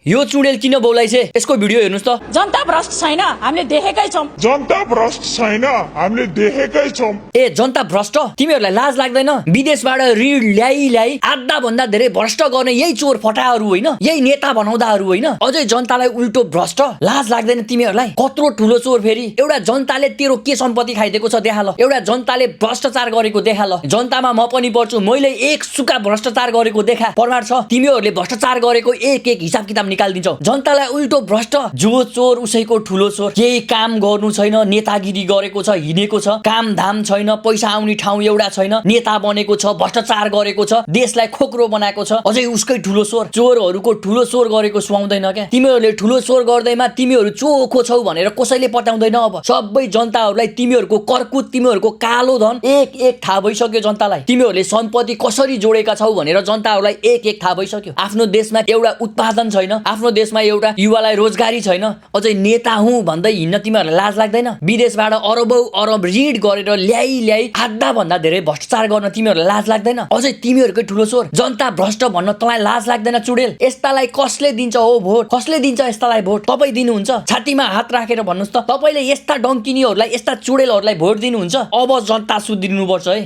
यो चुडेल किन बोलाइछ यसको भिडियो हेर्नुस् त। जनता भ्रष्ट छैन हामीले देखेकै छौं। जनता भ्रष्ट छैन हामीले देखेकै छौं। ए जनता भ्रष्ट, तिमीहरूलाई लाज लाग्दैन? विदेशबाट ऋण ल्याई आधा भन्दा धेरै भ्रष्ट गर्ने यही चोर फटाहरू होइन, यही नेता बनाउँदाहरू होइन, अझै जनतालाई उल्टो भ्रष्ट। लाज लाग्दैन तिमीहरूलाई? कत्रो ठुलो चोर फेरि। एउटा जनताले तेरो के सम्पत्ति खाइदिएको छ देखा ल, एउटा जनताले भ्रष्टाचार गरेको देखा ल। जनतामा म पनि पर्छु, मैले एक सुका भ्रष्टाचार गरेको देखा, प्रमाण छ। तिमीहरूले भ्रष्टाचार गरेको एक एक हिसाब किताब निकालिदिन्छौ। जनतालाई उल्टो भ्रष्ट। जो चोर उसैको ठुलो चोर। केही काम गर्नु छैन, नेतागिरी गरेको छ, हिँडेको छ, काम धाम छैन, पैसा आउने ठाउँ एउटा छैन, नेता बनेको छ, भ्रष्टाचार गरेको छ, देशलाई खोक्रो बनाएको छ, अझै उसकै ठुलो चोर। चोरहरूको ठुलो चोर गरेको सुहाउँदैन क्या। तिमीहरूले ठुलो चोर गर्दैमा तिमीहरू चोखो छौ भनेर कसैले पटाउँदैन। अब सबै जनताहरूलाई तिमीहरूको कर्कुत, तिमीहरूको कालो धन एक एक थाहा भइसक्यो जनतालाई। तिमीहरूले सम्पत्ति कसरी जोडेका छौ भनेर जनताहरूलाई एक एक थाहा भइसक्यो। आफ्नो देशमा एउटा उत्पादन छैन, आफ्नो देशमा एउटा युवालाई रोजगारी छैन, अझै नेता हुँ भन्दै हिँड्न तिमीहरूलाई लाज लाग्दैन? विदेशबाट अरबौं अरब ऋण गरेर ल्याई आधा भन्दा धेरै भ्रष्टाचार गर्न तिमीहरूलाई लाज लाग्दैन? अझै तिमीहरूकै ठुलो चोर। जनता भ्रष्ट भन्न तँलाई लाज लाग्दैन चुडेल? यस्तालाई कसले दिन्छ हो भोट? कसले दिन्छ यस्तालाई भोट? तपाईँ दिनुहुन्छ? छातीमा हात राखेर भन्नुहोस् त, तपाईँले यस्ता डङ्किनीहरूलाई, यस्ता चुडेलहरूलाई भोट दिनुहुन्छ? अब जनता सुध्रिनुपर्छ है।